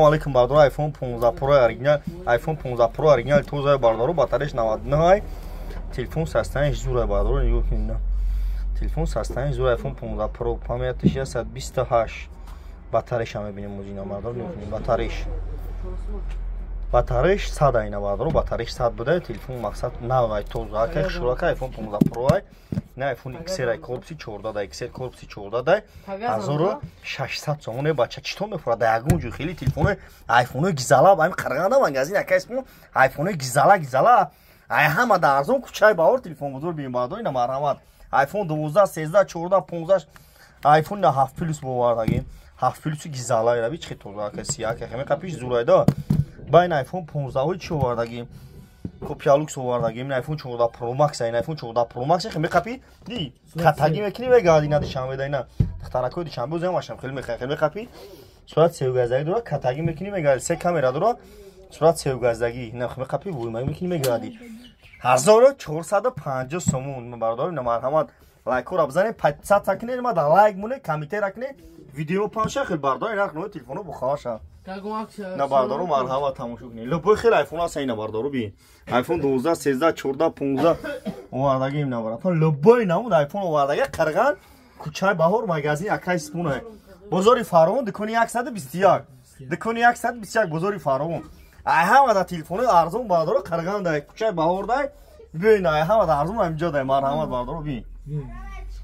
Алейкум, бардоро. iPhone 15 Pro оригинал, iPhone 15 Pro оригинал, тоза, бардоро, батареяш 99. Телефон состояние зура, бардоро, нигоҳ кунед. Телефон состояние зура, iPhone 15 Pro, памятиш 128. Батареяша мебинем музина, бардоро, нигоҳ кунед. Батареяш 100 айна, бардоро, батареяш 100 буда. Телефон мақсад нав ай, тоза, акай шурака iPhone 15 Pro ай. На iPhone XR ай, корпуси 14 дай, XR корпуси 14 дай, 1600 сомон. Бача, чито мефурад да ягон ҷой хеле телефони iPhone гизала ами қарғанда магазин акай исмо iPhone гизала гизала ай ҳама да арзон кучаи баҳор телефон бозор бин, бардор. Ина марҳамат, iPhone 12, 13, 14, 15, iPhone на 7 плюс бовардагим, 7 плюси гизала раби чи тоза ака сияка хеме қапиш зурайда. Ба ин iPhone 15 чи овардагим, копия люкс овардагим. Ин iPhone 14 Pro Max, ин iPhone 14 Pro Max хеме қапи ди катаги мекунӣ, мегарди. На Душанбе да ина духтаракои Душанбе узам ашам хеле мехоҳанд. Хеле қапи сурат севгаздагӣ дора, катаги мекунӣ, мегарди. Се камера дора, сурат севгаздагӣ, ина хеме қапи вуймаги мекунӣ, мегарди. 1450 сомон, бардор. Ина марҳамат, лайкҳоро бизанед, подписаться кунед, ма да лайк монед, комментария кунед, видео панша хел, бардор. Ина нархи телефоно бухаша. На, бардору, марҳамат, тамошо кунед. Любой хел айфон аст ина, бардору, би айфон 12, 13, 14, 15 овардагим. На, братан, любой намуд айфон овардаги. Қирған, кӯчаи Баҳор, магазин акай Спуна, бозори Фаровон, дукони 121, дукони 121, бозори Фаровон. Ай ҳама да телефони арзон, бардору, Қирған дай, кӯчаи Баҳор дай. Биёин, ай ҳама да арзон ҳаминҷо дай. Марҳамат, бардору, би.